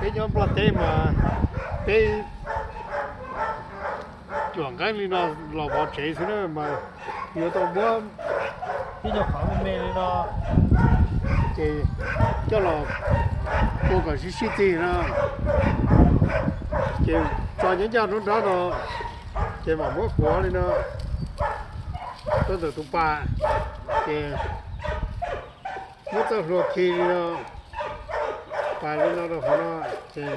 Peb nyob Nplog teb mas peb cuam nqeeb li no los vov tsev xwb na mas yuav tau muab ib nyuag qhov me me li no ces coj los ua kom sib sib txig no, ces tso nyob ncaj nruab nrab no, ces mam muab quav li no rau ntawm tus pas, ces muab txoj hlua khi li no, pas li no rau qhov no, ces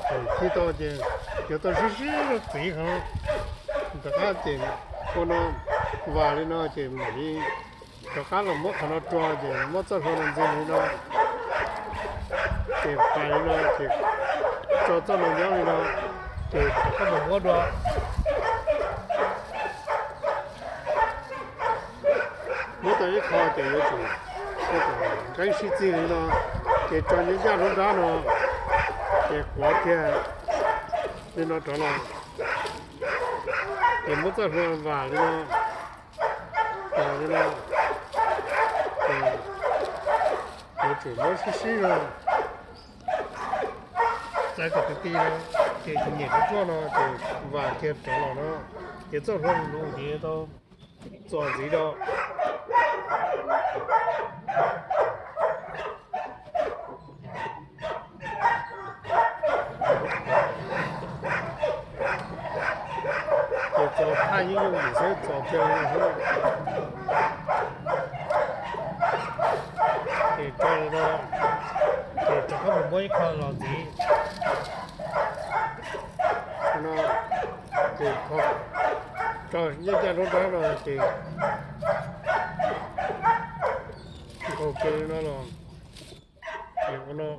thaum khi tau ces yuav tau sib sib txiv qhov, rov qab ces ua no, vas li no ces mam li rov qab los muab qhov no rua ces muab txoj hlua no ntxig li no, ces pas li no ces tso txoj no nyob li no, ces rov qab mus muab dua. Muab tau ib qho ces yuav tsum ua kom nqeeb sib txig li no, ces tso nyob ncaj nruab nrab no, ces quav kiag li no rov los, ces muab txoj hlua vam li no, vam li no, ces yuav tsum muab sib sib zog txais kom ti ti no, ces nyem rau tsuaj no ces vam kiag rov los no, ces txoj hlua lus ces tau txuas ntxiv rau. Ces txuas thaj yeeb yooj yim xwb, txuas kiag li no xwb. Ces tso li no, ces rov qab mus muab ib qho los ntxiv no, ces tso nyob ncaj nruab nrab no ces nkaus kiag li no los, ces ua no.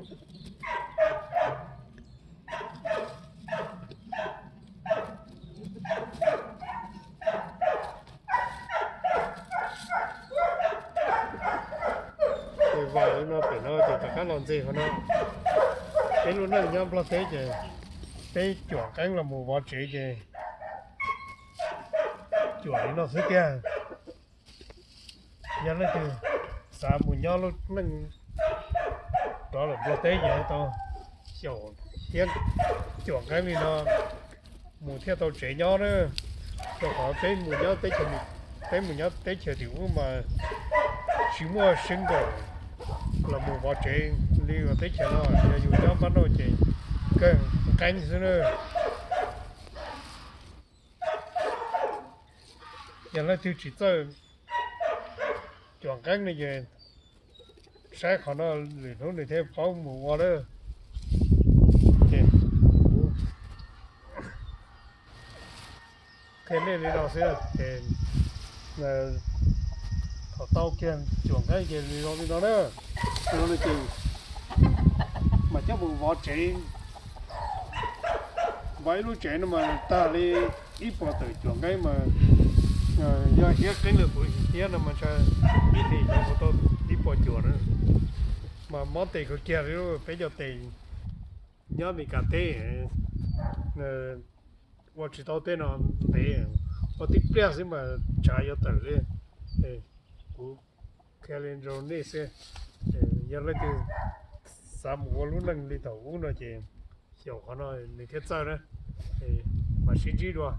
Ces vam li no pem no ces rov qab los ntxig qhov no. Peb lub neej nyob Nplog teb ces peb cuam nqeeb los mus vov tsev ces cuam li no xwb tiag. Yog leej twg xav mus nyob lub neej rov lawm Nplog teb ces tau xyaum thiab cuam nqeeb li no mus thiaj tau tsev nyob na. Rau qhov peb mus nyob teb chaws, peb mus nyob teb chaws tim ub mas tsis muaj seev nkaum los mus vov tsev li teb chaws no. Yog yus nyob npab nauj ces kawg nqeeb xwb na. Yog leej twg tsis txawj cuam nqeeb no ces saib qhov no lwm hnub nws thiaj paub mus ua lawm. Ces kuv qhia nej li no xwb ces thaum tau kiag cuam nqeeb ces li no li no na. Li no ces mas coj mus vov tsev. Vov ib lub tsev no mas tag li ib puas tawm cuam nqeeb mas yog hiab qeeb lawm kuv hiab no mas ntshai ib hlis nyob tau ib puas cuam na. Mas mob tes kawg kiag li peb cov tes nyob Amelikas teb ua tsis tau tej no ntev, ua tib pliag xwb mas tshav yuav tawm li. Kuv qhia li rau nej xwb. Yog leej twg xav mus ua lub neej li thaum ub no ces xyaum qhov no nws thiaj txawj na. Mas sib ntsib dua.